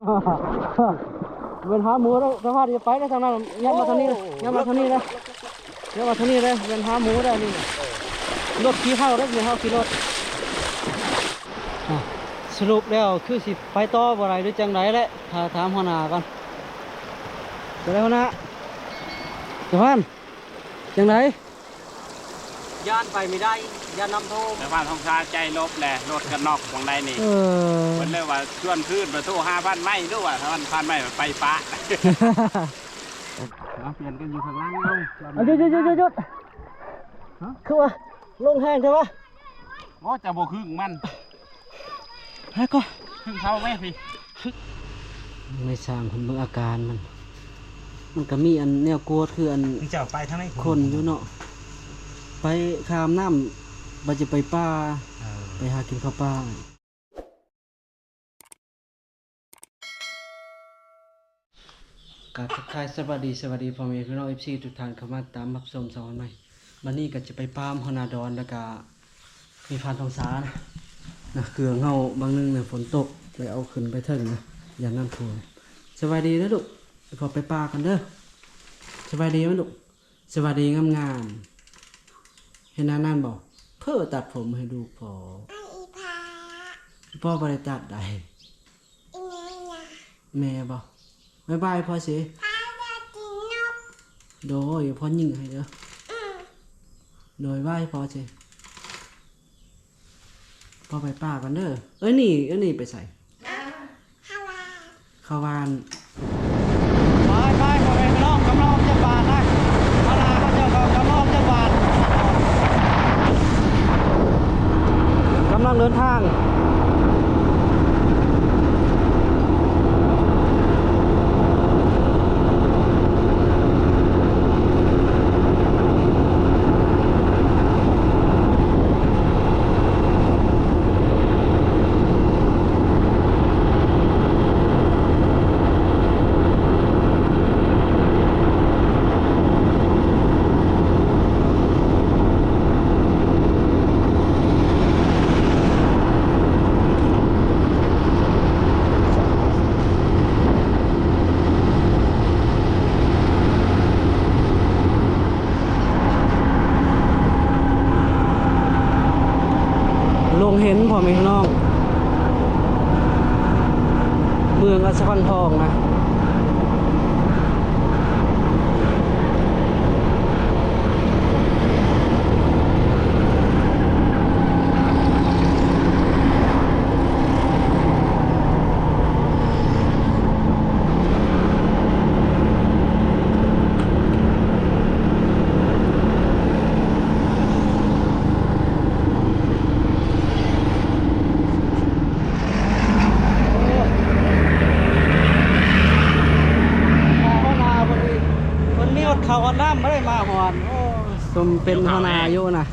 ແມ່ນຫາໝູເດ້ ສະພາບຢ່າໄປເດ້ທາງນັ້ນ ຍ່າງມາທາງນີ້ເດ້ ໂອ້ ຍ່າງມາທາງນີ້ເດ້ ຍ່າງມາທາງນີ້ເດ້ ແມ່ນຫາໝູເດ້ນີ້ ເອີ ລົດຂີ່ເຮົາເດ້ ແມ່ນເຮົາຂີ່ລົດ. ອ່ະ ສະຫຼຸບແລ້ວຄືຊິໄປຕໍ່ບໍ່ໄດ້ ຫຼືຈັ່ງໃດແຫຼະ ຖ້າຖາມຫົວໜ້າກ່ອນ. ຈັ່ງໃດຫົວໜ້າ ສະພານ ຈັ່ງໃດ? ຢ້ານໄປບໍ່ໄດ້ ຢ້ານນ້ຳຖ້ວມ. ແຕ່ວ່າທ້ອງຊາໃຈລົບແຫຼະ ລົດກະນອກໝ່ອງໃດນີ້. ເອີ ເພິ່ນເລີຍວ່າຊວນຄືນ ມາໂທຫາພັນໄມ້ດູວ່າ ພັນ ພັນໄມ້ໄປປະ. ເອົາ ປ່ຽນກັນຢູ່ຂ້າງຫຼັງເອົາ. ເອົາ ຢຸດໆໆໆ ຫະ? ຄືວ່າລົງແຮງແທ້ວະ? ໂອ້ ຈະບໍ່ຄຶງມັນ. ຫາກໍ ຄຶງເຂົາແມ່ພີ້. ໃນຊ່າງເພິ່ນເບິ່ງອາການມັນ ມັນກະມີອັນແນວກວດ ຄືອັນ ເຈົ້າໄປທາງໃດ ຄົນຢູ່ເນາະ ໄປຂ້າມນ້ຳ ວ່າຈະໄປປ່າ ເອີ ໄປຫາກິນເຂົ້າປ່າ. ກາບທັກທາຍສະບາຍດີ ສະບາຍດີພໍ່ແມ່ພີ່ນ້ອງ ເອັຟຊີ ທຸກທ່ານ ເຂົ້າມາຕາມຮັບຊົມຊ່ອງໃໝ່. ບັດນີ້ກໍຈະໄປປາມຫົວໜ້າດອນ ແລ້ວກະມີພານທອງສານະ ນະ ເຄື່ອງເຮົາບາງໜຶ່ງນະ ຝົນຕົກ ໄດ້ເອົາຂຶ້ນໄປເທິງນະ ຢ້ານນ້ຳຖ້ວມ. ສະບາຍດີເດີລູກ ຂໍໄປປ່າກ່ອນເດີ. ສະບາຍດີໄໝລູກ? ສະບາຍດີງາມໆ. ເຫັນອັນນັ້ນບໍ່? ເພີຕັດຜົມໃຫ້ລູກພໍ່. ອີ່ພໍ່ ອີ່ພໍ່ບໍ່ໄດ້ຕັດໃດ. ແມ່ບໍ່? ບາຍບາຍພໍ່ຊິ. ໂດຍ ພໍ່ຍິງໃຫ້ເດີ. ໂດຍ ບາຍພໍ່ຊິ. ພໍ່ໄປປ່າກ່ອນເດີ. ເອີຍ ນີ້ ເອີຍ ນີ້ໄປໃສ? ເຂົ້າບ້ານ. ໄປໆ ພໍ່ແມ່ພີ່ນ້ອງ ກຳລັງອອກຈາກບ້ານນະ ມາລາເຂົາເຈົ້າກໍກຳລັງອອກຈາກບ້ານ ກຳລັງເດີນທາງ. ລົງເຫັນພໍ່ແມ່ພີ່ນ້ອງ ເມືອງອັດສະພັງທອງນະ. ໂອ້ ຫົວໜ້າເພິ່ນ ເພິ່ນມີຮອດເຂົ້າຮອດນ້ຳ ບໍ່ໄດ້ມາຮອດ. ໂອ້ ສົມເປັນຫົວໜ້າຢູ່ນະ.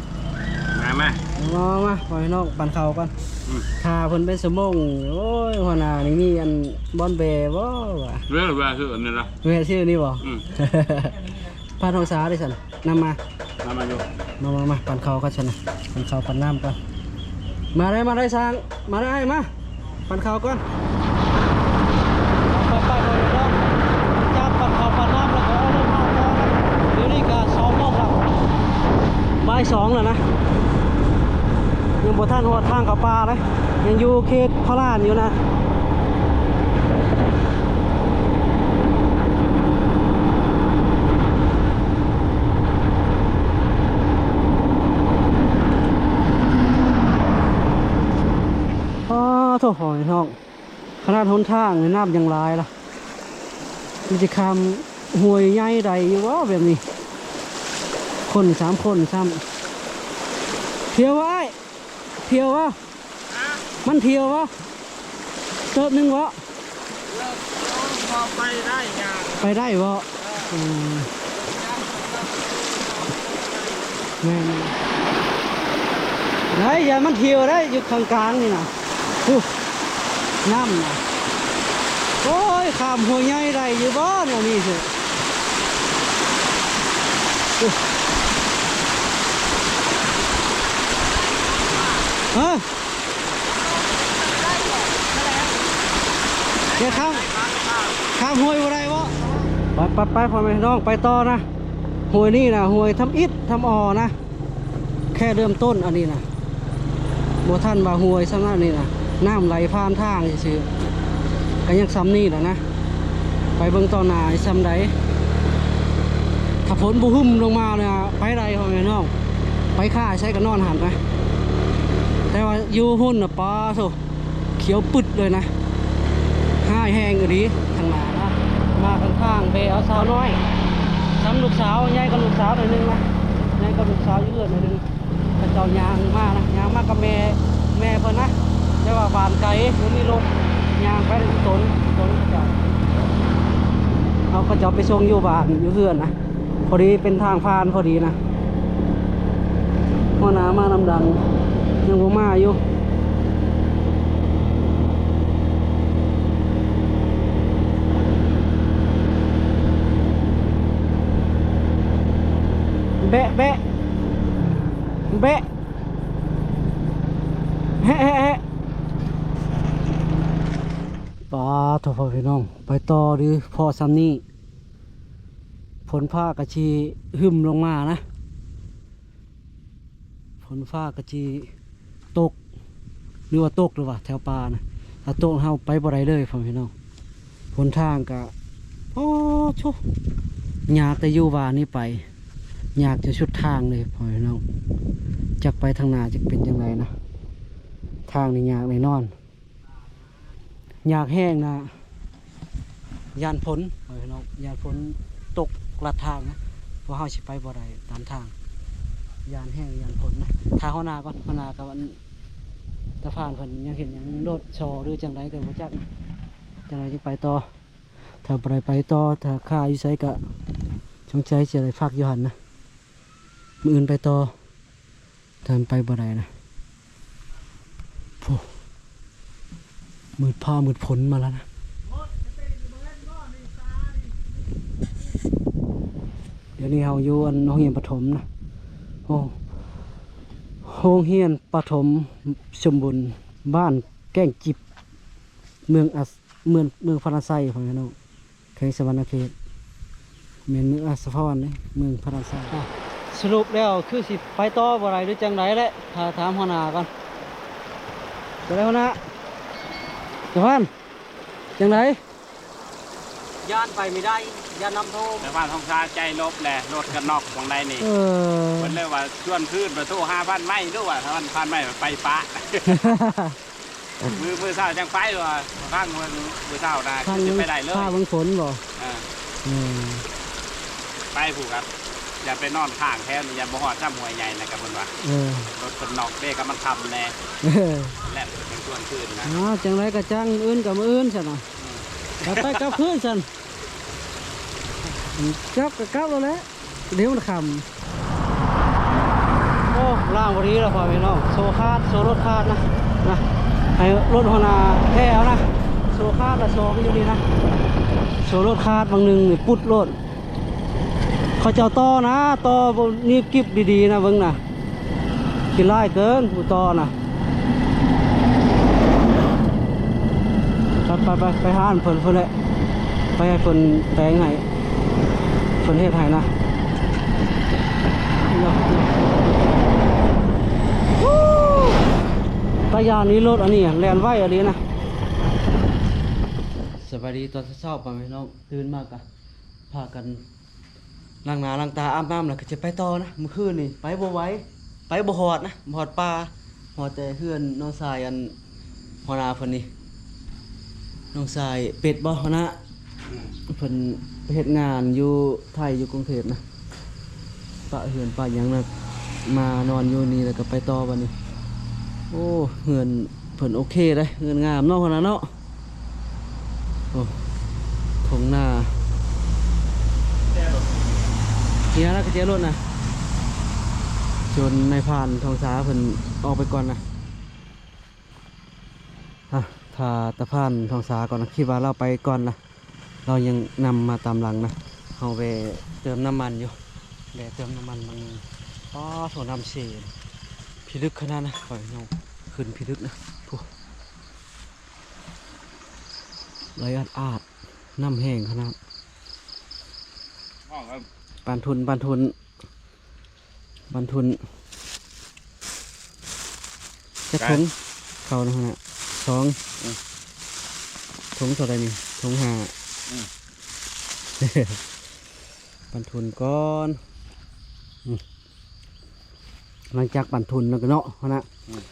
ມາ ມາ ມາ ມາ ພໍ່ແມ່ພີ່ນ້ອງ ປັນເຂົ້າກ່ອນ. ອືມ ຖ້າເພິ່ນເປັນຊົ່ວໂມງ. ໂອ້ຍ ຫົວໜ້ານີ້ມີອັນບ່ອນແວ່ບໍ່ວະ? ແວ່ ແວ່ຊື້ອັນນີ້ລະ ແວ່ຊື້ນີ້ບໍ່? ອືມ ພານ້ອງສາເດ້ຊັ້ນ ນຳມາ ນຳມາຢູ່. ມາ ມາ ມາ ປັນເຂົ້າກ່ອນຊັ້ນນະ ປັນເຂົ້າປັນນ້ຳກ່ອນ. ມາເລີຍ ມາເລີຍຊ່າງ ມາເລີຍ ອ້າຍມາ. ປັນເຂົ້າກ່ອນ ໄປໆ ພໍ່ແມ່ພີ່ນ້ອງ ຈາກປັນເຂົ້າປັນນ້ຳແລ້ວກໍອອກເດີນທາງຕໍ່. ດຽວນີ້ກໍສອງໂມງແລ້ວ ບ່າຍສອງແລ້ວນະ ຍັງບໍ່ທັນຮອດທາງເຂົ້າປ່າເລີຍ ຍັງຢູ່ເຂດພະລານຢູ່ນະ. ອ້າ ໂທ້ ພໍ່ແມ່ພີ່ນ້ອງ ຂະໜາດຫົນທາງນີ້ນ້ຳຍັງຫຼາຍລະ ມັນຊິຂ້າມຫ້ວຍໃຫຍ່ໄດ້ຢູ່ບໍ່ແບບນີ້ ຄົນສາມຄົນຊ້ຳ. ທ່ຽວບໍ່ອ້າຍ ທ່ຽວບໍ່? ຮະ? ມັນທ່ຽວບໍ່? ເຕີບໜຶ່ງບໍ່? ເລີກ ພໍໄປໄດ້ ຍ່າງ ໄປໄດ້ບໍ່? ເອີ ອືມ ແມ່ນ ໄດ້ ຢ່າມັນທ່ຽວໄດ້ ຢູ່ຂ້າງກາງນີ້ນະ. ໂອ້ ນ້ຳນະ ໂອ້ຍ ຂ້າມຫ້ວຍໃຫຍ່ໄດ້ຢູ່ບໍ່ແນວນີ້ເຊີ? ໂອ້ ຮະ? ແມ່ນຂ້າມ ຂ້າມຫ້ວຍບໍ່ໄດ້ບໍ່? ໄປ ໄປ ໄປ ພໍ່ແມ່ພີ່ນ້ອງ ໄປຕໍ່ນະ. ຫ້ວຍນີ້ນະ ຫ້ວຍທຳອິດທຳອໍນະ ແຄ່ເລີ່ມຕົ້ນອັນນີ້ນະ ບໍ່ທັນວ່າຫ້ວຍສ່ຳນັ້ນນີ້ນະ ນ້ຳໄຫຼຜ່ານທາງຊື່ໆ ກໍຍັງສ່ຳນີ້ແຫຼະນະ. ໄປເບິ່ງຕໍ່ໜ້າຊິສ່ຳໃດ. ຖ້າຝົນບໍ່ຫຶ່ມລົງມານະ ໄປໄດ້ພໍ່ແມ່ພີ່ນ້ອງ ໄປຄ້າໃສກໍນອນຫັ້ນນະ. ແຕ່ວ່າຢູ່ພຸ້ນນະ ປາໂທ້ ຂຽວປຶດເລີຍນະ ຮ້າຍແຮງອີ່ຫຼີ. ທາງໜ້ານະ ມາຂ້າງໆ ແບເອົາສາວນ້ອຍ ສ່ຳລູກສາວ ໃຫຍ່ກວ່າລູກສາວໜ້ອຍໜຶ່ງນະ ໃຫຍ່ກວ່າລູກສາວຢູ່ເຮືອນໜ້ອຍໜຶ່ງ. ເຂົາເຈົ້າຍ່າງມານະ ຍ່າງມາກັບແມ່ ແມ່ເພິ່ນນະ ແຕ່ວ່າບ້ານໄກ ບໍ່ມີລົດ ຍ່າງໄປນຳຕົນ ຕົນເຂົາເຈົ້າ ເອົາເຂົາເຈົ້າໄປສົ່ງຢູ່ບ້ານ ຢູ່ເຮືອນນະ. ພໍດີເປັນທາງຜ່ານພໍດີນະ. ຫົວໜ້າມານຳຫຼັງ ຍັງບໍ່ມາຢູ່. ແບະ ແບະ ແບະ ແຮະ ແຮະ ແຮະ. ປາໂທ້ ພໍ່ພີ່ນ້ອງ ໄປຕໍ່ຫຼືພໍສ່ຳນີ້? ຝົນຟ້າກໍຊິຫຶ່ມລົງມານະ ຝົນຟ້າກໍຊິຕົກ ຫຼືວ່າຕົກ ຫຼືວ່າແຖວປ່ານະ ຖ້າຕົກເຮົາໄປບໍ່ໄດ້ເລີຍພໍ່ພີ່ນ້ອງ. ຫົນທາງກໍ ໂອ້ໂທ້ ຍາກແຕ່ຢູ່ບ້ານນີ້ໄປ ຍາກຈົນສຸດທາງເລີຍພໍ່ພີ່ນ້ອງ. ຈັກໄປທາງໜ້າຈະເປັນຈັ່ງໃດນະ ທາງນີ້ຍາກແນ່ນອນ. ຍາກແຮງນະ ຢ້ານຝົນ ເອີ ພີ່ນ້ອງ ຢ້ານຝົນຕົກລັດທາງນະ ພວກເຮົາຊິໄປບໍ່ໄດ້ຕາມທາງ ຢ້ານແຮງ ຢ້ານຝົນນະ. ຖ້າຫົວໜ້າກ່ອນ ຫົວໜ້າກັບອັນຕາພານເພິ່ນຍັງເຮັດຫຍັງ ໂລດຊໍຫຼືຈັ່ງໃດກໍບໍ່ຈັກ ຈັ່ງໃດຈຶ່ງໄປຕໍ່. ຖ້າບໍ່ໄດ້ໄປຕໍ່ ຖ້າຄາຢູ່ໃສກໍສົງໄສຊິໄດ້ພັກຢູ່ຫັ້ນນະ ມື້ອື່ນໄປຕໍ່. ຖ້າມັນໄປບໍ່ໄດ້ນະ ໂອ້ ມືດຟ້າມືດຝົນມາແລ້ວນະ. ດຽວນີ້ເຮົາຢູ່ອັນໂຮງຮຽນປະຖົມນະ ໂອ້ ໂຮງຮຽນປະຖົມສົມບູນ ບ້ານແກ້ງຈິບ ເມືອງອາ ເມືອງ ເມືອງພະລາໄຊ ພໍ່ແມ່ພີ່ນ້ອງ ແຂວງສະຫວັນນະເຂດ ແມ່ນເມືອງອາດສະພອນເດ້ ເມືອງພະລາໄຊ. ສະຫຼຸບແລ້ວຄືຊິໄປຕໍ່ບໍ່ໄດ້ຫຼືຈັ່ງໃດແຫຼະ ຖ້າຖາມຫົວໜ້າກ່ອນ. ຈັ່ງໃດຫົວໜ້າ ສະພານ ຈັ່ງໃດ? ຢ້ານໄປບໍ່ໄດ້ ຢ້ານນ້ຳຖ້ວມ. ສະພານທອງຊາໃຈລົບແຫຼະ ລົດກໍນອກໝ່ອງໃດນີ້. ເອີ ເພິ່ນເລີຍວ່າຊວນຄືນ ໂທຫາພານໄມ້ດູວ່າ ພານ ພານໄມ້ໄປປະ. ມື້ ມື້ເຊົ້າຈັ່ງໄປວ່າ ຟັງເບິ່ງມື້ເຊົ້ານະ ຄືຊິໄປໄດ້ເລີຍ ຖ້າເບິ່ງຝົນບໍ່? ເອີ ເອີ ໄປພຸ້ນກັບ ຢ່າໄປນອນຄ້າງແຖວນີ້ ຢ່າບໍ່ຮອດຊ້ຳຫ້ວຍໃຫຍ່ນະ ກັບເພິ່ນວ່າ. ເອີ ລົດເພິ່ນນອກເດ້ ກໍມັນຄ່ຳແດ່. ເອີ ແລ່ນໄປເຖິງຊວນຄືນນະ. ອໍ ຈັ່ງໃດກໍຈັ່ງ ມື້ອື່ນກໍມື້ອື່ນຊັ້ນນະ. ເອີ ໄປ ໄປກັບຄືນຊັ້ນ ກັບກໍກັບແລ້ວແຫຼະ. ດຽວມັນຄ່ຳ. ໂອ້ ລ້າງບໍ່ດີແລ້ວພໍ່ແມ່ນ້ອງ ໂສ້ຂາດ ໂສ້ລົດຂາດນະ ນະ ໃຫ້ລົດຫົວໜ້າແທ້ເອົານະ. ໂສ້ຂາດລະ ໂສ້ມັນຢູ່ນີ້ນະ ໂສ້ລົດຂາດ ບາງໜຶ່ງນີ້ປຸດໂລດ. ເຂົາເຈົ້າຕໍ່ນະ ຕໍ່ບໍ່ມີກິບດີໆນະ ເບິ່ງນະ. ຂີ້ຮ້າຍເກີນຜູ້ຕໍ່ນະ. ໄປ ໄປ ໄປ ໄປຮ້ານເພິ່ນພຸ້ນແຫຼະ ໄປໃຫ້ເພິ່ນແປງໃຫ້ ເພິ່ນເຮັດໃຫ້ນະ. ຕາຢ້ານນີ້ ລົດອັນນີ້ແລ່ນໄວອີ່ຫຼີນະ. ສະບາຍດີຕອນເຊົ້າໆ ພໍ່ແມ່ພີ່ນ້ອງ ຕື່ນມາກະພາກັນ ລ້າງໜ້າລ້າງຕາອາບນ້ຳ ແລ້ວກໍຈະໄປຕໍ່ນະ. ມື້ຄືນນີ້ໄປບໍ່ໄຫວ ໄປບໍ່ຮອດນະ ບໍ່ຮອດປ່າ ຮອດແຕ່ເຮືອນນ້ອງຊາຍອັນຫົວໜ້າເພິ່ນນີ້ ນ້ອງຊາຍເປັດບໍ່ ຫົວໜ້າ? ອືມ ເພິ່ນໄປເຮັດງານຢູ່ໄທ ຢູ່ກຸງເທບນະ ປະເຮືອນປະຫຍັງນະ ມານອນຢູ່ນີ້ ແລ້ວກໍໄປຕໍ່ບັດນີ້. ໂອ້ ເຮືອນເພິ່ນໂອເຄເດ້ ເຮືອນງາມເນາະ ຫົວໜ້າເນາະ. ໂອ້ ທົ່ງນາ ເຮີຍນະ ກະເຈລົດນະ ຈົນນາຍພານທອງສາເພິ່ນອອກໄປກ່ອນນະ. ອ່ະ ຖ້າຕາພານທອງສາກ່ອນນະ ຄິດວ່າລາວໄປກ່ອນລະ ລາວຍັງນຳມາຕາມຫຼັງນະ. ເຮົາແວ່ເຕີມນ້ຳມັນຢູ່ ແວ່ເຕີມນ້ຳມັນບາງໜຶ່ງ. ປາໂທ້ ນ້ຳເຊ ພິລຶກຂະໜາດນະ ຂ້ອຍເຮົາຂຶ້ນພິລຶກນະ ໂອ້. ໄຫຼອາດໆ ນ້ຳແຫ້ງຂະໜາດ. ປານທຸນ ປານທຸນ ປານທຸນ. ຈັກຖົງເຂົ້ານະຫັ້ນນະ? ສອງ. ອືມ ຖົງເທົ່າໃດນີ້? ຖົງຫ້າ. ອືມ ປັນທຸນກ່ອນ. ອືມ ຫຼັງຈາກປັນທຸນແລ້ວກໍເນາະ ຫັ້ນນະ. ອືມ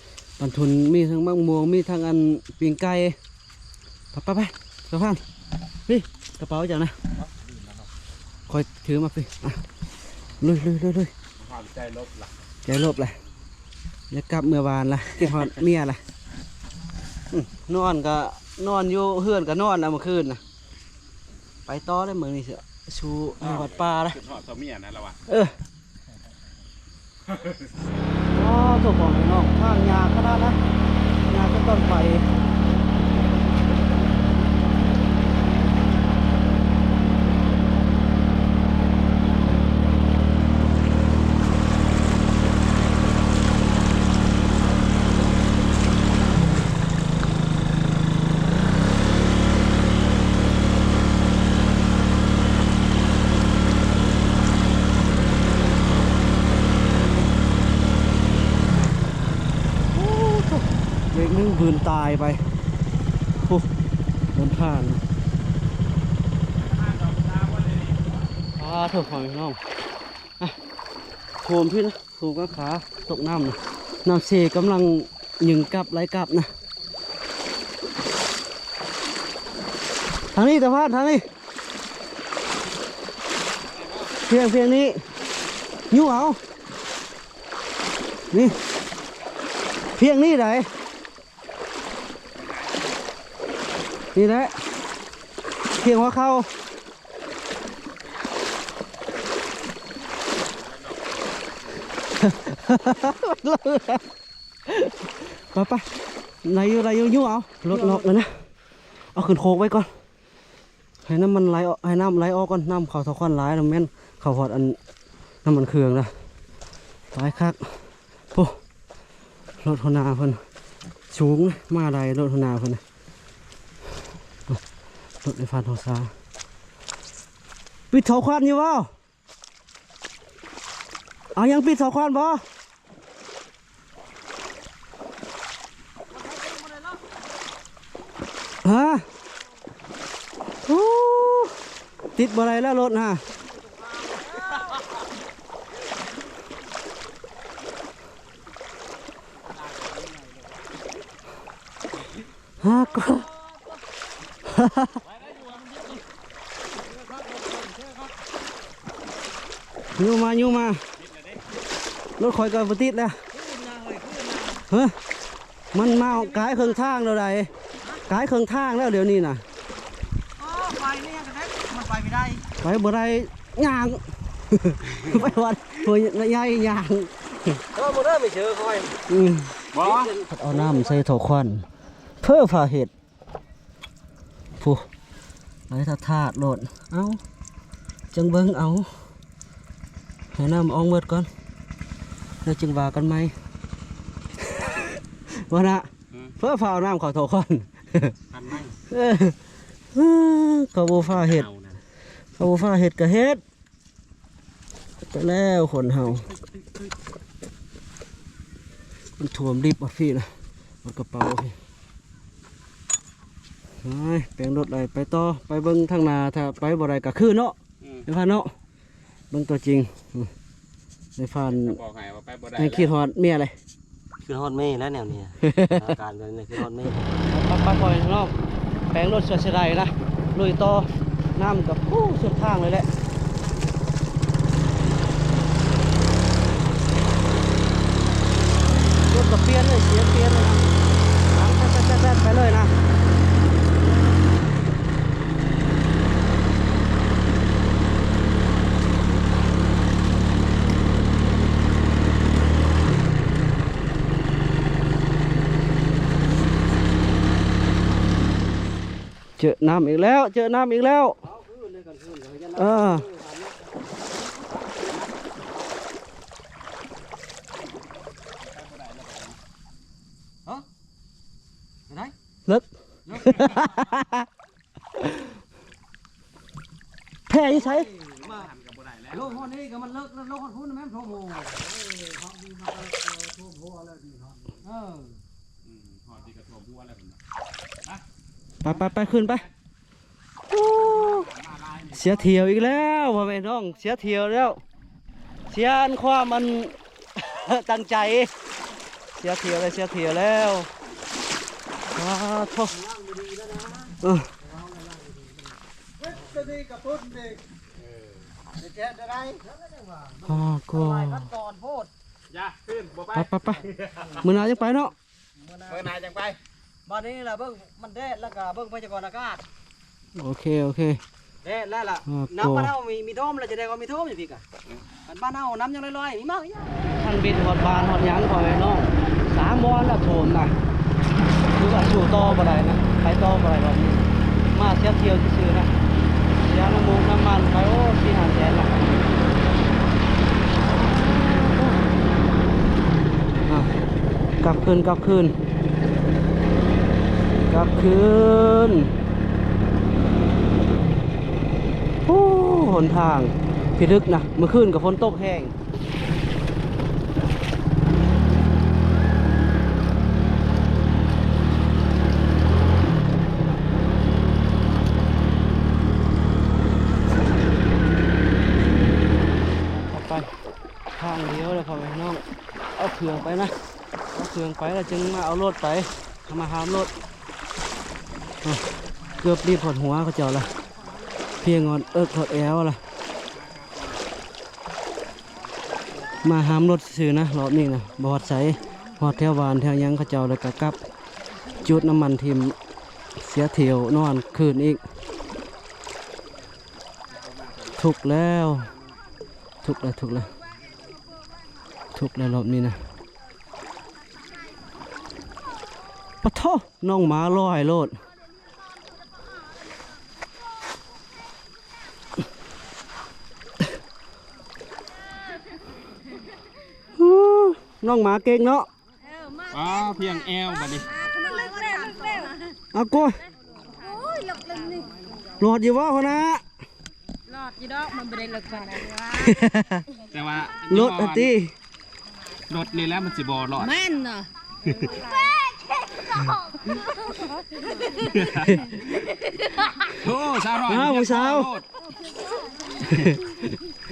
ປັນທຸນມີທັງໝາກມ່ວງ ມີທັງອັນ ປີ້ງໄກ່. ໄປ ໄປ ໄປ ສະພານ ພີ້ ກະເປົາເຈົ້ານະ ຂ້ອຍຖືມາພີ້. ອ່ະ ລຸຍ ລຸຍ ລຸຍ ລຸຍ. ໃຈລົບລະ ໃຈລົບລະ ຢາກກັບເມືອບ້ານລະ ຄິດຮອດເມຍລະ. ອືມ ນອນກະນອນຢູ່ເຮືອນກະນອນລະມື້ຄືນນະ. ໄປຕໍ່ເດີ້ມື້ນີ້ ສູ້ໃຫ້ຮອດປ່າເດີ້. ຄິດຮອດເທົ່າເມຍນັ້ນລະວະ. ເອີ ອໍ ໂທ້ ພໍ່ແມ່ນ້ອງ ທາງຍາກຂະໜາດນະ ຍາກຈົນຕ້ອງໄປ. ໂອ້ໂທ້ ເບຣກໜຶ່ງບືນຕາຍໄປ. ໂອ້ ມັນຜ່ານ ອາ ໂທ້ ພໍ່ແມ່ນ້ອງ ອະ ໂຫມພີ້ນະ. ສູງການຂາຕົກນ້ຳນະ ນ້ຳເຊກຳລັງຍຶງກັບໄຫຼກັບນະ. ທາງນີ້ຕາພານ ທາງນີ້ ພຽງ ພຽງນີ້ ຍູ້ເອົາ ນີ້ ພຽງນີ້ໃດ໋ ນີ້ແຫຼະ ພຽງຫົວເຂົ່າ. ໄປ ໄປ ໄດ້ຢູ່ ໄດ້ຢູ່ ຍູ້ເອົາ ລົດນອກແລ້ວນະ ເອົາຂຶ້ນໂຄກໄວ້ກ່ອນ ໃຫ້ນ້ຳມັນໄຫຼອອກ ໃຫ້ນ້ຳໄຫຼອອກກ່ອນ ນ້ຳເຂົ້າເທົ່າຄອນຫຼາຍ ແມ່ນເຂົ້າຮອດອັນ ນ້ຳມັນເຄື່ອງລະ ຫຼາຍຄັກ. ໂອ້ ລົດຫົວໜ້າເພິ່ນສູງ ມາໄດ້ລົດຫົວໜ້າເພິ່ນນະ ລົດໄອ້ຟາດຫົວສາ ປິດເສົາຄວັນຢູ່ບໍ່? ເອົາຍັງ ປິດເສົາຄວັນບໍ່? ຮະ? ໂອ້ ຕິດບໍ່ໄດ້ແລ້ວລົດນະ ຮາກ ຍູ້ມາ ຍູ້ມາ ລົດຂ້ອຍກໍບໍ່ຕິດແລ້ວ ຮະ? ມັນມາກາຍເຄິ່ງທາງແລ້ວໃດ໋ ກາຍເຄິ່ງທາງແລ້ວດຽວນີ້ນະ ອໍ ໄປນີ້ຍັງກະໄດ້ ມັນໄປບໍ່ໄດ້ ໄປບໍ່ໄດ້ ຍ່າງ ໄປວັດຫ້ວຍໃຫຍ່ຍ່າງ ເອີ ບໍ່ໄດ້ໄປເຈີຂ້ອຍ ອືມ ບໍ່ ເອົານ້ຳໃສ່ທໍ່ຄວັນ ເພີ້ຟ້າເຮັດ ຜູ້ ໄປທາດໆໂລດ ເອົ້າ ຈັ່ງເບິ່ງເອົາ ໃຫ້ນ້ຳອອກໝົດກ່ອນ ແລ້ວຈຶ່ງວ່າກັນໃໝ່ ວ່ານະ ອືມ ເພື່ອຟ້າວເອົານ້ຳເຂົ້າທໍ່ຄວັນ ອັນໃໝ່ ເອີ ເຂົາບໍ່ຟ້າເຮັດ ເຂົາບໍ່ຟ້າເຮັດກະເຮັດ ໄປແລ້ວຄົນເຮົາ ມັນຖ້ວມລິບອອກພີ້ນະ ໝົດກະເປົາພີ້ ໄປ ແປງລົດໄດ້ໄປຕໍ່ ໄປເບິ່ງທາງໜ້າ ຖ້າໄປບໍ່ໄດ້ກະຄືນເນາະ ອືມ ໄອ້ຟານເນາະ ເບິ່ງຕົວຈິງ ອືມ ໄອ້ຟານ ບອກໃຫ້ວ່າໄປບໍ່ໄດ້ ໃຫ້ຄິດຮອດເມຍເລີຍ ຄືຮອດເມແລ້ວແນວນີ້ ອາການແບບນີ້ຄືຮອດເມ ໄປໆ ພໍ່ແມ່ນ້ອງ ແປງລົດເສຍດາຍນະ ລຸຍຕໍ່ ນ້ຳກໍ ໂອ້ ສຸດທາງເລີຍແຫຼະ ລົດກໍປ່ຽນເລີຍ ເສຍປ່ຽນເລີຍນະ ຫຼັງແຊດໆໆ ໄປເລີຍນະ. ເຈີນ້ຳອີກແລ້ວ ເຈີນ້ຳອີກແລ້ວ ເອີ ຮະ? ໄດ້? ເລິກ ເລິກ. ແພຢູ່ໃສ? ມາ ລົງຮອດນີ້ກໍມັນເລິກ ລົງຮອດພຸ້ນແມ່ນທົ່ວໂພ. ເອີ ເຮົາມີມາກໍທົ່ວໂພແລ້ວນີ້ເນາະ. ເອີ ອືມ ຮອດນີ້ກໍທົ່ວຫົວແລ້ວເພິ່ນວ່າ. ໄປ ໄປ ໄປ ຂຶ້ນໄປ. ໂອ້ ເສຍຖ້ຽວອີກແລ້ວ ພໍ່ແມ່ນ້ອງ ເສຍຖ້ຽວແລ້ວ ເສຍອັນຄວາມອັນ ຕັ້ງໃຈ ເສຍຖ້ຽວແລ້ວ ເສຍຖ້ຽວແລ້ວ. ປາໂທ້ ເອີ ປາໂກ ຢ່າຂຶ້ນ ບໍ່ໄປ ໄປ ໄປ ໄປ ມື້ໜ້າຈັ່ງໄປເນາະ. ມື້ໜ້າ ມື້ໜ້າຈັ່ງໄປ. ບາດນີ້ລະເບິ່ງມັນແດດ ແລ້ວກະເບິ່ງພະຍາກອນອາກາດ. ໂອເຄ ໂອເຄ ແດດແລ້ວລະ. ອ່າ ນຳ ໂກ ບ້ານເຮົາມີ ມີໂທມລະ ຈະໄດ້ວ່າມີໂທມຢູ່ພີ້ກະ. ອືມ ອັນບ້ານເຮົານ້ຳຍັງລອຍໆ ມີມາກຢູ່. ທັງບິນຮອດບ້ານຮອດຫຍັງ ພໍ່ແມ່ນ້ອງ ສາມບ່ອນລະໂທມນະ. ຄືວ່າສູ້ຕໍ່ບໍ່ໄດ້ນະ ໄປຕໍ່ບໍ່ໄດ້ລອບນີ້. ມາເສຍຖ້ຽວຊື່ໆນະ ເສຍນ້ຳມັນ ນ້ຳມັນໄປ ໂອ້ ສີ່ຫ້າແສນລະ. ອ່າ ກັບຄືນ ກັບຄືນ ກັບຄືນ. ໂອ້ ຫົນທາງພິລຶກນະ ເມື່ອຄືນກໍຝົນຕົກແຮງ. ໄປ ທາງດຽວເດີພໍ່ແມ່ນ້ອງ ເອົາເຄື່ອງໄປນະ ເອົາເຄື່ອງໄປແລ້ວຈຶ່ງມາເອົາລົດໄປ ເອົາມາຫາມລົດ. ເກືອບລີດຮອດຫົວເຂົາເຈົ້າລະ ພຽງຮອດເອິກຮອດແອວລະ. ມາຫາມລົດຊື່ໆນະ ລອບນີ້ນະ ບໍ່ຮອດໃສ ຮອດແຖວບ້ານແຖວຫຍັງເຂົາເຈົ້າ ແລ້ວກະກັບ ຈູດນ້ຳມັນຖິ້ມ ເສຍຖ້ຽວນອນຄືນອີກ. ທຸກແລ້ວ ທຸກແລ້ວ ທຸກແລ້ວ ທຸກແລ້ວລອບນີ້ນະ. ປະໂທ້ ນ້ອງໝາລອຍໂລດ. ນ້ອງໝາເກັ່ງເນາະ. ເອີ ມາ ອ້າ ພຽງແອວບັດນີ້. ເອົາໂກຍ ໂອ້ຍ ເລິກເລີຍນີ້. ລອດຢູ່ບໍ່ ຫົວໜ້າ? ລອດຢູ່ດອກ ມັນບໍ່ໄດ້ເລິກປານໃດ. ແຕ່ວ່າລົດຫັ້ນຕິ ລົດນີ້ແຫຼະມັນຊິບໍ່ລອດ. ແມ່ນເນາະ. ໂອ້ ສາວນ້ອຍ ອ້າວ ຜູ້ສາວ ໂລດ.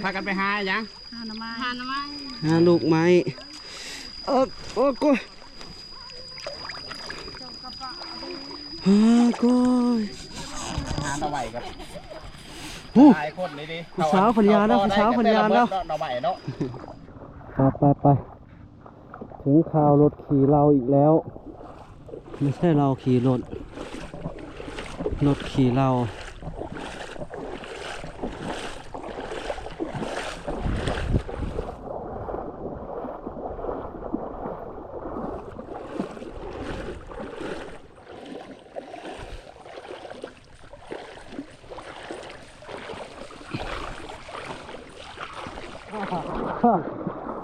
ພາກັນໄປຫາຫຍັງ? ຫາໜໍ່ໄມ້ ຫາໜໍ່ໄມ້ ຫາລູກໄມ້. ເອີ ໂອ້ ໂກຍ ຫາ ໂກຍ ຫາໜໍ່ໄມ້ກັບ ຫູ ຫຼາຍຄົນນີ້ເດ້. ຜູ້ສາວພັນຍາເນາະ ຜູ້ສາວພັນຍາເນາະ ໜໍ່ໄມ້ເນາະ. ໄປ ໄປ ໄປ ເຖິງຄາວລົດຂີ່ເຫຼົ້າອີກແລ້ວ. ບໍ່ໃຊ່ເຫຼົ້າຂີ່ລົດ ລົດຂີ່ເຫຼົ້າ.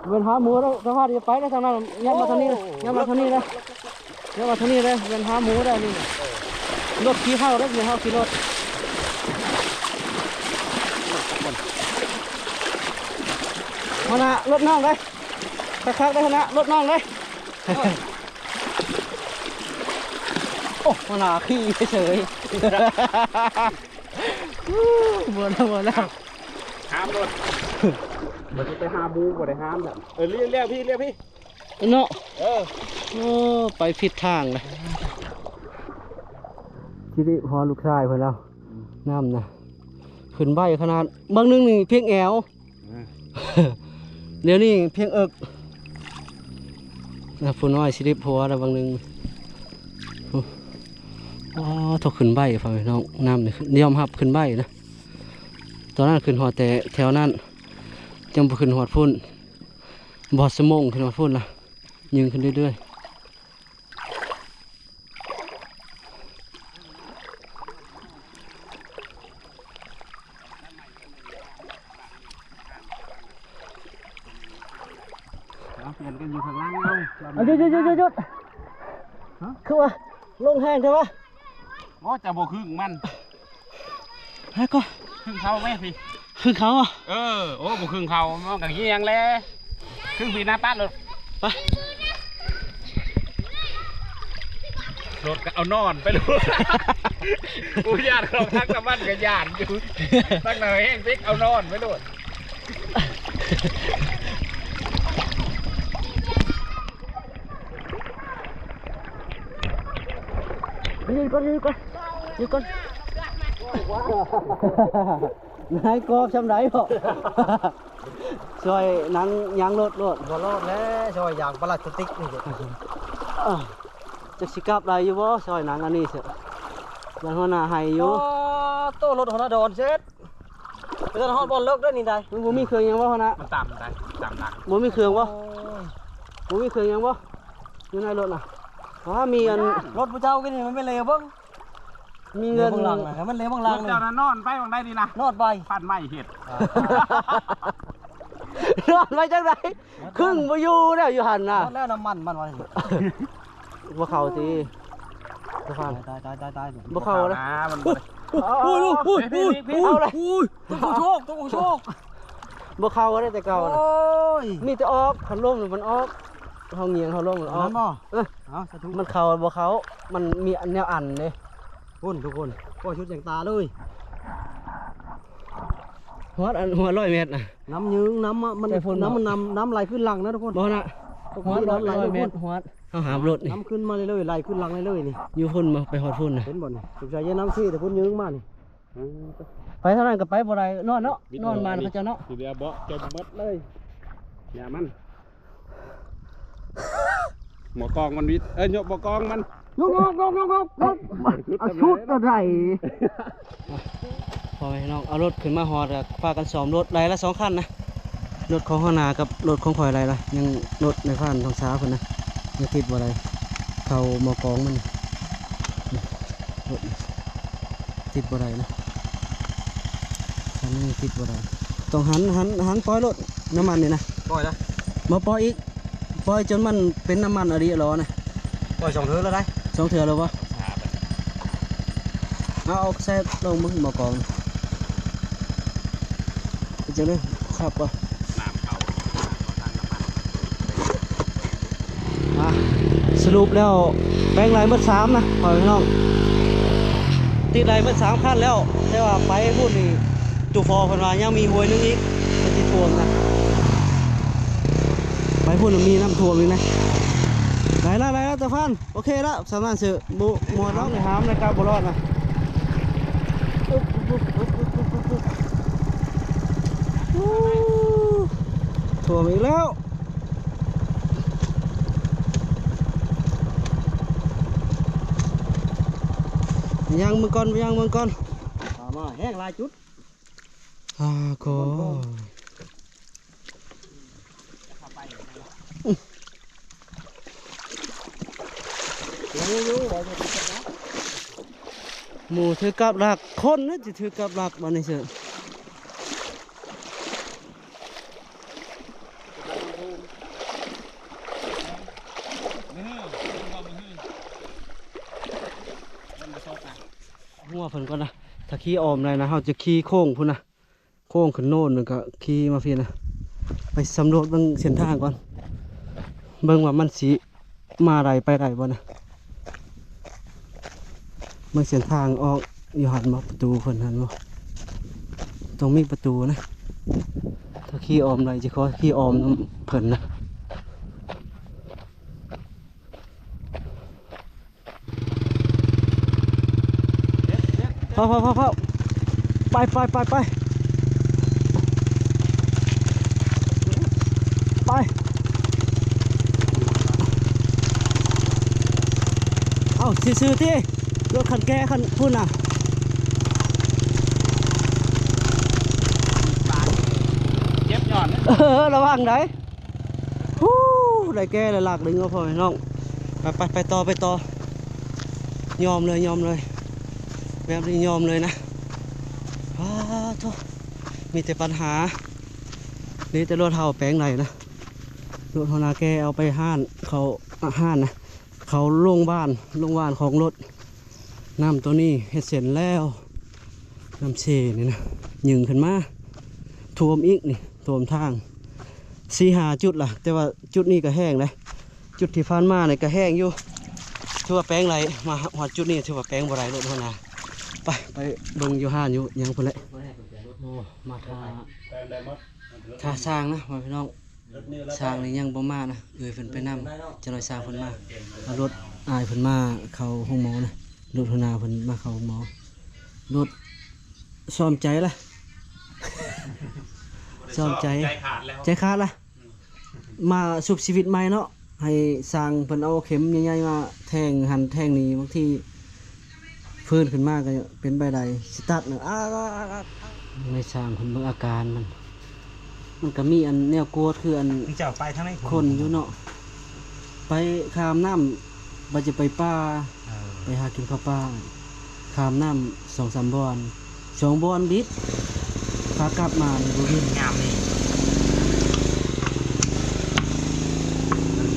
ແມ່ນຫາໝູເດ້ ສະພາບຢ່າໄປເດ້ ທາງນັ້ນ ຍັບມາທາງນີ້ເດ້ ຍັບມາທາງນີ້ເດ້ ຍັບມາທາງນີ້ເດ້. ແມ່ນຫາໝູເດ້ນີ້ ລົດຂີ່ເຮົາເດ້ ແມ່ນເຮົາຂີ່ລົດ. ຫັ້ນນະ ລົດນ້ອງເດ້ ຄັກໆເດ້ ຫັ້ນນະ ລົດນ້ອງເດ້. ໂອ້ ມັນໜ້າຂີ່ເສີຍ. ບໍ່ແລ້ວ ບໍ່ແລ້ວ ຫ້າມລົດ ບໍ່ໄດ້ໄປຫາໝູ ບໍ່ໄດ້ຫ້າມແລ້ວ. ເອີ ລ້ຽວ ລ້ຽວພີ້ ລ້ຽວພີ້ເນາະ. ເອີ ໂອ້ ໄປຜິດທາງເລີຍ. ຊິໄດ້ພໍລູກຊາຍເພິ່ນແລ້ວ ອືມ ນ້ຳນະ ຂຶ້ນໄວຂະໜາດ ບາງໜຶ່ງນີ້ພຽງແອວ. ດຽວນີ້ພຽງເອິກ ຜູ້ນ້ອຍຊິໄດ້ຜົວແລ້ວບາງໜຶ່ງ. ໂອ້ ໂອ້ ໂທ້ ຂຶ້ນໄວ ພໍ່ແມ່ນ້ອງ ນ້ຳນີ້ຍອມຮັບຂຶ້ນໄວນະ. ຕອນນັ້ນຂຶ້ນຮອດແຕ່ແຖວນັ້ນ ຍັງບໍ່ຂຶ້ນຮອດພຸ້ນ ບໍ່ຮອດຊົ່ວໂມງຂຶ້ນຮອດພຸ້ນລະ ຍິງຂຶ້ນເລື້ອຍໆ. ເອົາ ປ່ຽນກັນຢູ່ຂ້າງຫຼັງເອົາ. ເອົາ ຢຸດ ຢຸດ ຢຸດ ຢຸດ ຢຸດ. ຮະ? ຄືວ່າລົງແຮງແທ້ວະ? ໂອ້ ຈະບໍ່ຄຶງມັນ. ແລ້ວກໍ ຄຶ່ງເຂົ້າແມ່ພີ້ ຄຶ່ງເຂົ້າບໍ່? ເອີ ໂອ້ ບໍ່ຄຶ່ງເຂົ້າ ມັນກໍຮຽງແຫຼະ ຄຶ່ງພີ້ນະ ປາດໂລດ ໄປ ໂລດກໍເອົານອນໄປໂລດ ໂອ້ຍ ຢ້ານເຂົາ ທາງຕາມັນກໍຢ້ານຢູ່ ທາງໜ້າແຮງເຕັກ ເອົານອນໄປໂລດ. ຢູ່ກ່ອນ ຢູ່ກ່ອນ ຢູ່ກ່ອນ ນາຍກອບຊ່ຳໃດເບາະ ຊ່ອຍນັ່ງຍາງລົດໂລດ ບໍ່ລອດແລ້ວ ຊ່ອຍຢາງປະລາສຕິກນີ້ ອ່າ ຈັກຊິກັບໄດ້ຢູ່ບໍ່ ຊ່ອຍນັ່ງອັນນີ້ເສຍ ຢ້ານຫົວໜ້າໄຫ້ຢູ່ ອໍ ໂຕ ລົດຫົວໜ້າດອນເສັດ. ໄປຮອດບ່ອນເລິກເດີນີ້ໄດ໋ ມັນບໍ່ມີເຄື່ອງຫຍັງບໍ່ຫັ້ນນະ ມັນຕ່ຳໄດ໋ ຕ່ຳນະ ບໍ່ມີເຄື່ອງບໍ່? ໂອ້ຍ ບໍ່ມີເຄື່ອງຫຍັງບໍ່? ຢູ່ໃນລົດນະ ວ່າມີອັນ ລົດຜູ້ເຈົ້າກິນນີ້ມັນແມ່ນເລເບິ່ງ ມີເງິນ ເລເບິ່ງຫຼັງນະ ມັນເລເບິ່ງຫຼັງ ລົດເຈົ້ານະນອນໄປຫວ່າງໃດນີ້ນະ ນອນໄປ ພັນໄມ້ເຮັດ ນອນໄປຈັ່ງໃດ? ຄຶ່ງບໍ່ຢູ່ແລ້ວຢູ່ຫັ້ນນະ ໝົດແລ້ວນ້ຳມັນມັນວ່າ ບໍ່ເຂົ້າຕິ ສະພານ ຕາຍ ຕາຍ ຕາຍ ຕາຍ ບໍ່ເຂົ້າເລີຍ ໂອ້ຍ ໂອ້ຍ ໂອ້ຍ ໂອ້ຍ ໂອ້ຍ ໂອ້ຍ ໂອ້ຍ ໂອ້ຍ ໂອ້ຍ ໂອ້ຍ ບໍ່ເຂົ້າເລີຍແຕ່ເກົ່ານະ ໂອ້ຍ ມີແຕ່ອອກ ຄັນລົງມັນອອກ ເຮົາງຽງເຮົາລົງມັນອອກ ເອີ ເອົາ ສາທຸ ມັນເຂົ້າບໍ່ເຂົ້າ ມັນມີອັນແນວອັນເດ້ ພຸ້ນທຸກຄົນ ໂອ້ຍ ສຸດຫຍັງຕາເລີຍ ຮອດອັນ ຮອດຮ້ອຍແມັດນະ ນ້ຳຍືງ ນ້ຳມັນ ນ້ຳມັນ ນ້ຳ ນ້ຳໄຫຼຂຶ້ນຫຼັງນະທຸກຄົນ ບໍ່ນະ ຮອດຮ້ອຍແມັດ ຮອດ ເຮົາຫາບລົດນີ້ ນ້ຳຂຶ້ນມາເລື້ອຍໆ ໄຫຼຂຶ້ນຫຼັງເລື້ອຍໆນີ້ ຢູ່ພຸ້ນບໍ່ ໄປຮອດພຸ້ນນະ ເຫັນບໍ່ນີ້ ສົງໄສຍາມນ້ຳເຊ ແຕ່ພຸ້ນຍືງມານີ້ ໄປທາງນັ້ນກໍໄປບໍ່ໄດ້ ນອນເນາະ ນອນມານະເຂົາເຈົ້າເນາະ ຊິເຫຼືອເບາະ ຈົມໝົດເລີຍ ຢ່າມັນ ໝໍກອງມັນວິດ ເອີຍ ຍົກໝໍກອງມັນ ຍົກ ຍົກ ຍົກ ຍົກ ຍົກ ເອົາຊຸດເທົ່າໃດ ພໍ່ແມ່ພີ່ນ້ອງ ເອົາລົດຂຶ້ນມາຮອດ ກໍພາກັນສ້ອມລົດ ໄລ່ລະສອງຄັນນະ ລົດຂອງຫົວໜ້າກັບລົດຂອງຂ້ອຍໄລ່ລະ ຍັງລົດນາຍພານທອງສາເພິ່ນນະ ຍັງຕິດບໍ່ໄດ້ ເຂົ້າໝໍກອງມັນ ລົດ ຕິດບໍ່ໄດ້ນະ ຄັນນີ້ຕິດບໍ່ໄດ້ ຕ້ອງຫັນ ຫັນ ຫັນປ່ອຍໂລດ ນ້ຳມັນນີ້ນະ ປ່ອຍລະ ບໍ່ປ່ອຍອີກ ປ່ອຍຈົນມັນເປັນນ້ຳມັນອະດີຫຼໍນະ ປ່ອຍສອງເທື່ອແລ້ວໄດ໋ ສອງເທື່ອແລ້ວບໍ່? ເອົາ ເອົາໃສ່ລົງເບິ່ງໝໍກອງ ເປັນຈັ່ງໃດ ຄັກບໍ່? ນ້ຳເຂົ້າ ອ່ະ ສະຫຼຸບແລ້ວ ແປງໄລ່ໝົດສາມນະ ພໍ່ແມ່ພີ່ນ້ອງ ຕິດໄລ່ໝົດສາມຄັນແລ້ວ ແຕ່ວ່າໄປພຸ້ນນີ້ ຕູ່ພໍເພິ່ນວ່າຍັງມີຫ້ວຍໜຶ່ງອີກ ມັນຊິຖ້ວມນະ ໄປພຸ້ນມີນ້ຳຖ້ວມອີກນະ ໄລ່ລະ ໄລ່ລະຕາຟານ ໂອເຄລະ ສຳນັ້ນຊື່ ບໍ່ ບໍ່ຮອດດອກ ໄດ້ຫາມໄດ້ກັບບໍ່ລອດນະ ຖ້ວມອີກແລ້ວ ຍ່າງເບິ່ງກ່ອນ ຍ່າງເບິ່ງກ່ອນ ມາແຮງຫຼາຍຈຸດ ອາ ກໍ ໝູຖືກັບຫຼັກ ຄົນນະຊິຖືກັບຫຼັກບາດນີ້ເຊີ ຫົວເພິ່ນກ່ອນນະ ຖ້າຂີ່ອ້ອມໄດ້ນະ ເຮົາຈະຂີ່ໂຄ້ງພຸ້ນນະ ໂຄ້ງຂຶ້ນໂນນ ແລ້ວກໍຂີ່ມາພີ້ນະ ໄປສຳຫຼວດເບິ່ງເສັ້ນທາງກ່ອນ ເບິ່ງວ່າມັນຊິມາໄດ້ໄປໄດ້ບໍ່ນະ ເບິ່ງເສັ້ນທາງອອກຢູ່ຫັ້ນບໍ່ ປະຕູເພິ່ນຫັ້ນບໍ່ ຕ້ອງມີປະຕູນະ ຖ້າຂີ່ອ້ອມໄດ້ ຊິຂໍຂີ່ອ້ອມນຳເພິ່ນນະ. ເຂົ້າ ເຂົ້າ ເຂົ້າ ເຂົ້າ ໄປ ໄປ ໄປ ໄປ ໄປ ເອົາ ຊື່ໆ ຕິ ລົດຄັນແກ່ຄັນພຸ້ນນະ ເຈັບຍ້ອນ ເອີ ລະວັງໄດ໋. ຮູ້ ໄດ້ແກ່ແລ້ວ ລາກດຶງເອົາ ພໍ່ແມ່ນ້ອງ ໄປ ໄປ ໄປຕໍ່ ໄປຕໍ່ ຍອມເລີຍ ຍອມເລີຍ ແບບນີ້ຍອມເລີຍນະ ອ້າໂທ້ ມີແຕ່ປັນຫາ ມີແຕ່ລົດເຮົາແປງໄດ້ນະ ລົດຫົວໜ້າແກ່ເອົາໄປຮ້ານ ເຂົາຮ້ານນະ ເຂົາໂລງບານ ໂລງບານຂອງລົດ ນ້ຳໂຕນີ້ເຮັດເສັ້ນແລ້ວ ນ້ຳເຊນີ້ນະ ຍຶ່ງຂຶ້ນມາ ຖ້ວມອີກນີ້ ຖ້ວມທາງສີ່ຫ້າຈຸດລະ ແຕ່ວ່າຈຸດນີ້ກໍແຫ້ງເດ້. ຈຸດທີ່ຜ່ານມານີ້ກໍແຫ້ງຢູ່ ຖືວ່າແປງໄດ້ ມາຮອດຈຸດນີ້ຖືວ່າແປງບໍ່ໄດ້ໂລດຫັ້ນນະ. ໄປ ໄປເບິ່ງຢູ່ຮ້ານຢູ່ຫຍັງພຸ້ນແຫຼະ. ໂອ້ ມາຖ້າ ຖ້າຊ່າງນະ ພໍ່ແມ່ພີ່ນ້ອງ. ຊ່າງນີ້ຍັງບໍ່ມານະ ເອື້ອຍເພິ່ນໄປນຳ ຈັກໜ້ອຍຊ່າງເພິ່ນມາ. ເອົາລົດອ້າຍເພິ່ນມາເຂົ້າໂຮງໝໍນະ ລົດຫົວໜ້າເພິ່ນມາເຂົ້າໂຮງໝໍ. ລົດຊອມໃຈລະ ຊອມໃຈ ໃຈຂາດລະ ມາຊຸບຊີວິດໃໝ່ເນາະ. ໃຫ້ຊ່າງເພິ່ນເອົາເຂັມໃຫຍ່ໆມາແທງຫັ້ນແທງນີ້ ບາງທີຟື້ນຂຶ້ນມາກໍເປັນໄປໄດ້. ສະຕາດນະ ອ້າ ໃຫ້ຊ່າງເພິ່ນເບິ່ງອາການມັນ ມັນກໍມີອັນແນວກວດ ຄືອັນ ເຈົ້າໄປທາງໃດ ຄົນຢູ່ເນາະ. ໄປຂ້າມນ້ຳ ວ່າຈະໄປປ່າ ເອີ ໄປຫາກິນເຂົ້າປ່າ ຂ້າມນ້ຳສອງສາມບ່ອນ ສອງບ່ອນບິດ ຂາກັບມານີ້ບໍ່ວິນ. ຍາມນີ້ມັນ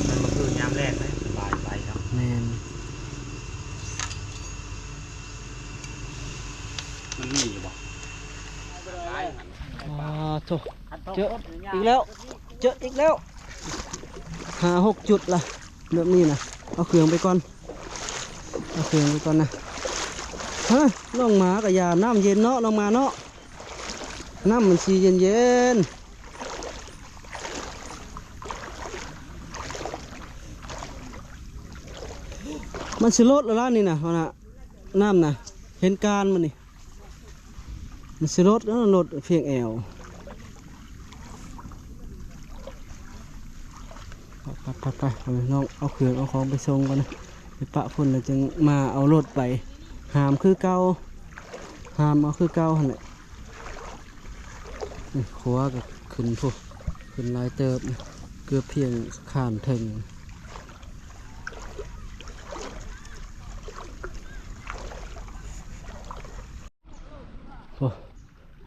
ມັນບໍ່ຄືຍາມແລງເດ້ ສະບາຍໄປເນາະ. ແມ່ນ ມັນມີຢູ່ບໍ່? ອໍ ໂທ້ ເຈີອີກແລ້ວ ເຈີອີກແລ້ວ ຫ້າຫົກຈຸດລະ ແບບນີ້ນະ. ເອົາເຄື່ອງໄປກ່ອນ ເອົາເຄື່ອງໄປກ່ອນນະ. ຮະ ນ້ອງໝາກໍຢ່າ ນ້ຳເຢັນເນາະ ນ້ອງໝາເນາະ ນ້ຳມັນຊິເຢັນໆ. ມັນຊິລົດແລ້ວລະນີ້ນະ ຫັ້ນນະ ນ້ຳນະ ເຫັນການມັນນີ້. ມັນຊິລົດ ລົດພຽງແອວ. ໄປໆໆ ນ້ອງເອົາເຄື່ອງເອົາຂອງໄປສົ່ງກ່ອນນະ ໄປປະພຸ້ນແລ້ວຈຶ່ງມາເອົາລົດໄປ. ຫາມຄືເກົ່າ ຫາມເອົາຄືເກົ່າຫັ້ນແຫຼະ. ນີ້ຂົວກໍຂຶ້ນພຸ້ນ ຂຶ້ນຫຼາຍເຕີບ ເກືອບພຽງຄານເທິງ. ໂອ້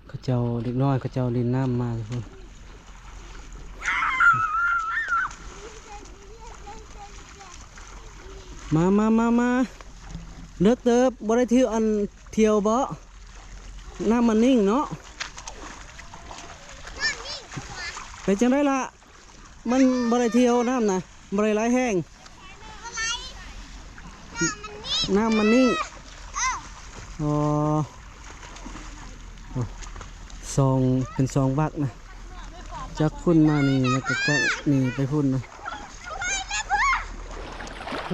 ເຂົາເຈົ້າ ເດັກນ້ອຍເຂົາເຈົ້າຫຼິ້ນນ້ຳມາພຸ້ນ. ມາ ມາ ມາ ມາ ເລິກເຕີບ ບໍ່ໄດ້ຖືອັນທ່ຽວເບາະ ນ້ຳມັນນິ່ງເນາະ. ເປັນຈັ່ງໃດລະ? ມັນບໍ່ໄດ້ທ່ຽວ ນ້ຳນະ ບໍ່ໄດ້ໄຫຼແຮງ ນ້ຳມັນນິ່ງ. ອໍ ສອງ ເປັນສອງບັກນະ ຈາກພຸ້ນມານີ້ ແລ້ວກໍຈາກນີ້ໄປພຸ້ນນະ.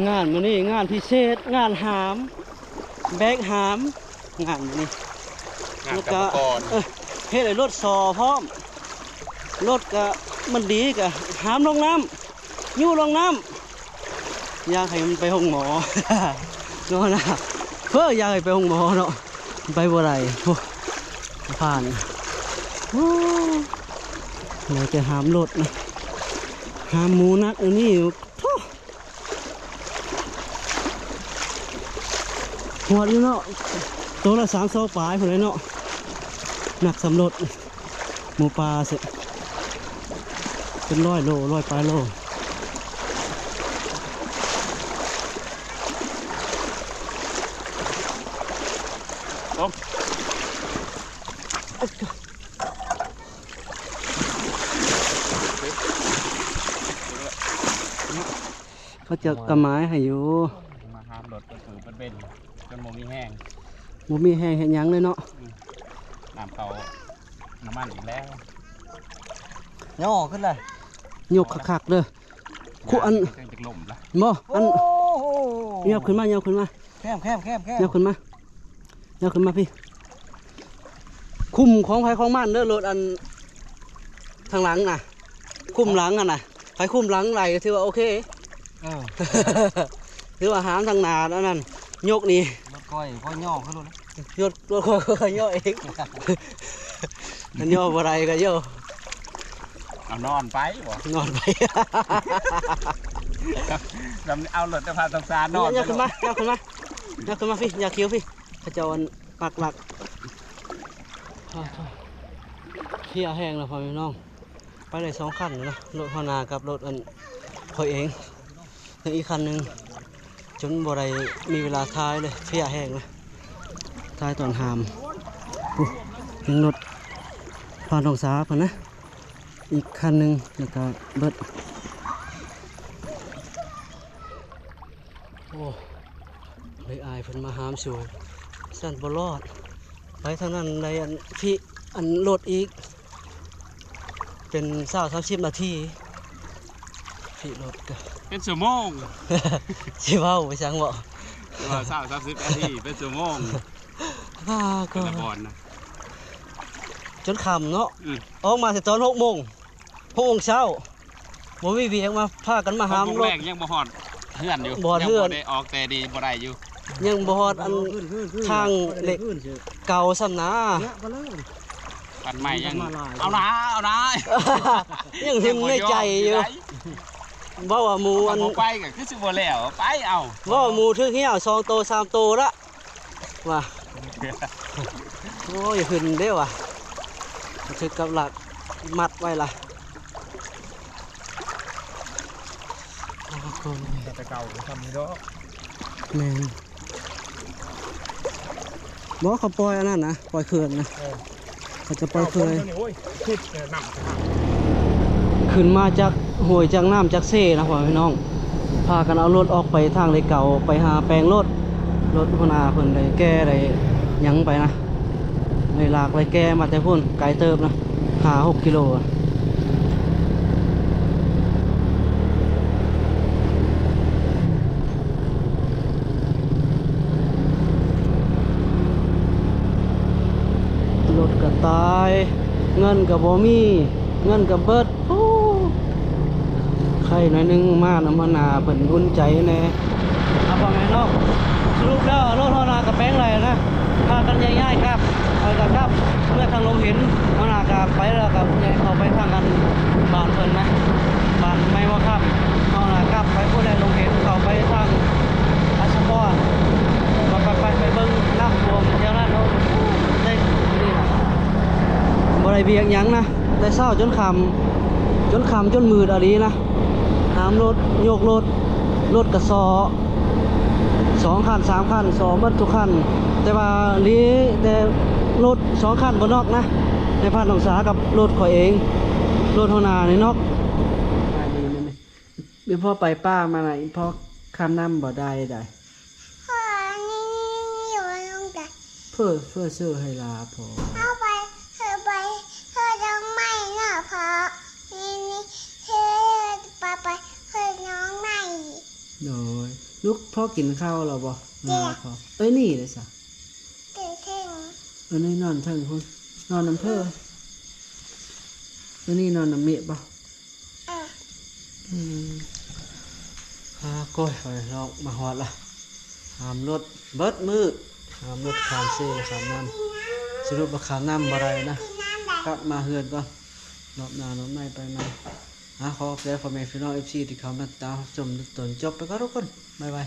ງານມື້ນີ້ງານພິເສດ ງານຫາມ ແບກຫາມ ງານນີ້ ງານກຳມະກອນ ເອີ ເຮັດໃຫ້ລົດສໍ້ພ້ອມ ລົດກະມັນດີກະຫາມລົງນ້ຳ ຍູ້ລົງນ້ຳ ຢາກໃຫ້ມັນໄປໂຮງໝໍເນາະນະ ເອີ ຢາກໃຫ້ໄປໂຮງໝໍເນາະ ໄປບໍ່ໄດ້ ໂອ້ ຜ່ານ ໂອ້ ໄດ້ແຕ່ຫາມລົດນະ ຫາມໝູໜັກອັນນີ້ ໂທ້. ຮອດຢູ່ເນາະ ໂຕລະສາມຊາວປາຍພຸ້ນແຫຼະເນາະ ໜັກສ່ຳລົດ ໝູປ່າຊິ ເປັນຮ້ອຍໂລ ຮ້ອຍປາຍໂລ. ເຂົາເຈົ້າກໍໝາຍໃຫ້ຢູ່ ມາຫາມລົດເປັນມືເປັນເບັນ ຈົນບໍ່ມີແຮງ ບໍ່ມີແຮງເຮັດຫຍັງເລີຍເນາະ. ອືມ ນ້ຳເຂົ້ານ້ຳມັນອີກແລ້ວ ຍໍຂຶ້ນເລີຍ ຍົກຄັກໆເດີ ຄຸ ອັນ ຈັ່ງຈະລົ້ມລະ ບໍ່ ອັນ ໂອ້ໂຫ ຍົກຂຶ້ນມາ ຍົກຂຶ້ນມາ ແຄມໆໆໆ ຍົກຂຶ້ນມາ ຍ່າງຂຶ້ນມາພີ້ ຄຸ້ມຂອງໃຜຂອງມັນເດີ ລົດອັນທາງຫຼັງນະ ຄຸ້ມຫຼັງຫັ້ນນະ ໃຜຄຸ້ມຫຼັງໄດ້ກໍຖືວ່າໂອເຄ ເອີ ຖືວ່າຫາມທາງໜ້າອັນນັ້ນ ຍົກນີ້ ລົດຂ້ອຍ ຂ້ອຍຍໍຂຶ້ນໂລດ ຍົກ ລົດຂ້ອຍ ຂ້ອຍຍໍເອງ ຄັນຍໍບໍ່ໄດ້ກໍໂຍ ເອົານອນໄປບໍ ນອນໄປ ເອົາລົດແຕ່ພາສງສານນອນ ຍ່າງຂຶ້ນມາ ຍ່າງຂຶ້ນມາ ຍ່າງຂຶ້ນມາພີ້ ຍ່າງຄິວພີ້ ເຂົາເຈົ້າອັນ ປັກຫຼັກ ເພຍແຮງແລ້ວພໍ່ແມ່ພີ່ນ້ອງ ໄປໄດ້ສອງຄັນແລ້ວນະ ລົດຫົວໜ້າກັບລົດອັນຂ້ອຍເອງ ຍັງອີກຄັນໜຶ່ງ ຈົນບໍ່ໄດ້ມີເວລາຖ່າຍເລີຍ ເພຍແຮງເລີຍ ທ້າຍຕອນຫາມ ໂອ້ ຍັງລົດຜ່ານໜອງສາພຸ້ນນະ ອີກຄັນໜຶ່ງ ແລ້ວກະເບິດ. ໂອ້ ໄດ້ອ້າຍເພິ່ນມາຫາມຊ່ວຍ ຊັ້ນບໍ່ລອດ. ໄປທາງນັ້ນໄດ້ອັນ ພີ້ ອັນລົດອີກ ເປັນຊາວສາມສິບນາທີ ຂີ່ລົດກະເປັນຊົ່ວໂມງ ຊິເວົ້າໄປສັງເບາະ ວ່າຊາວສາມສິບນາທີເປັນຊົ່ວໂມງ ອາ ກໍ ແຕ່ລະບ່ອນນະ ຈົນຄ່ຳເນາະ. ອືມ ອອກມາແຕ່ຕອນຫົກໂມງ ຫົກໂມງເຊົ້າ ບໍ່ມີວຽກ ມາພາກັນມາຫາມລົດ ຫົກໂມງແລງຍັງບໍ່ຮອດເຮືອນຢູ່ ບໍ່ຮອດເຮືອນ ຍັງບໍ່ໄດ້ອອກແຕ່ນີ້ບໍ່ໄດ້ຢູ່ ຍັງບໍ່ຮອດອັນທາງເລກເກົ່າຊ້ຳນາ ອັນໃໝ່ຍັງ ເອົານາ ເອົານາ ຍັງຫຶງໃນໃຈຢູ່ ເວົ້າວ່າໝູ່ອັນ ບໍ່ໄປກໍຄືຊິບໍ່ແລ້ວ ໄປເອົາ ເວົ້າໝູ່ຖືກເຫື່ອສອງໂຕສາມໂຕລະ ວ່າ ໂອ້ຍ ຂຶ້ນເດ້ວ່າ ຖືກກັບຫຼັກມັດໄວ້ລະ ແຕ່ເກົ່າກໍຊ່ຳນີ້ດອກ ແມ່ນ ບໍ່ ເຂົາປ່ອຍອັນນັ້ນນະ ປ່ອຍເຂື່ອນນະ ເອີ ເຂົາຈະປ່ອຍເຂື່ອນ ໂອ້ຍ ຂຶ້ນມາຈາກຫ້ວຍຈາກນ້ຳຈາກເຊນະ ພໍ່ແມ່ພີ່ນ້ອງ ພາກັນເອົາລົດອອກໄປທາງເລກເກົ່າ ໄປຫາແປງລົດ ລົດຫົວໜ້າເພິ່ນໄດ້ແກ່ໄດ້ຫຍັງໄປນະ ໄດ້ລາກໄດ້ແກ່ມາແຕ່ພຸ້ນ ໄກເຕີບນະ ຫ້າຫົກກິໂລ. ລົດກໍຕາຍ ເງິນກໍບໍ່ມີ ເງິນກໍເບິດ. ໂອ້ ໄຄໜ້ອຍໜຶ່ງ ມານຳຫົວໜ້າເພິ່ນອຸ່ນໃຈແດ່. ເອົາ ພໍ່ແມ່ນ້ອງ ສະຫຼຸບແລ້ວ ລົດຫົວໜ້າກໍແປງໄດ້ນະ ພາກັນແຍກຍ້າຍກັບ ຂ້ອຍກໍກັບເມືອທາງລົມເຫັນ ຫົວໜ້າກໍໄປແລ້ວ ກໍແຍກເຂົ້າໄປທາງອັນບ້ານເພິ່ນນະ ບ້ານໄມ້ວາຄຳ ເຮົານະກັບໄປພຸ້ນແຫຼະ ລົມເຫັນ ເຂົ້າໄປທາງອັດສະພອນ ໄປໆໆ ໄປເບິ່ງນ້ຳຖ້ວມແຖວນັ້ນ ໂອ້ ເຕັມຢູ່ນີ້ນະ ບໍ່ໄດ້ວຽກຫຍັງນະ ແຕ່ເຊົ້າຈົນຄ່ຳ ຈົນຄ່ຳຈົນມືດອີ່ຫຼີນະ ຫາມລົດ ຍົກລົດ ລົດກະຊໍ ສອງຄັນສາມຄັນ ຊໍໝົດທຸກຄັນ ແຕ່ວ່າລີແຕ່ລົດສອງຄັນບໍ່ນັອກນະ ໃນພັດນ້ອງສາກັບລົດຂ້ອຍເອງ ລົດຫົວໜ້ານີ້ນັອກ. ອີ່ພໍ່ໄປປ່າມານະ ອີ່ພໍ່ຂ້າມນ້ຳບໍ່ໄດ້ໃດ. ພໍ່ ນີ້ໆໆ ຢູ່ລົງໄດ໋ ເພີ້ ເພີ້ຊື້ໃຫ້ຫຼາພໍ່ ເຮົາໄປ ເຮົາໄປ ເຮົາຕ້ອງໄມ້ເນາະພໍ່ ນີ້ໆ ເຮົາໄປ ໄປ ເຮົາຕ້ອງໄມ້. ໂດຍ ລູກ ພໍ່ກິນເຂົ້າແລ້ວບໍ່? ແລ້ວພໍ່ ເອີຍ ນີ້ເດ້ຊະ ເອີຍ ນີ້ນອນເທິງພຸ້ນ ນອນນຳເພີ້ ເອີຍ ນີ້ນອນນຳເມະບໍ່? ອືມ ອາ ໂກຍ ຂ້ອຍລອກມາຮອດລະ ຫາມລົດເບິດມື້ ຫາມລົດຂ້າມເຊຂ້າມນ້ຳ ສະຫຼຸບວ່າຂ້າມນ້ຳບໍ່ໄດ້ນະ ກັບມາເຮືອນກ່ອນ ລອບໜ້າລອບໃນໄປໃໝ່. ອາ ຂໍຂອບໃຈພໍ່ແມ່ພີ່ນ້ອງເອັຟຊີທີ່ເຂົ້າມາຕິດຕາມຮັບຊົມຈົນຈົບໄປກ່ອນທຸກຄົນ ບາຍບາຍ.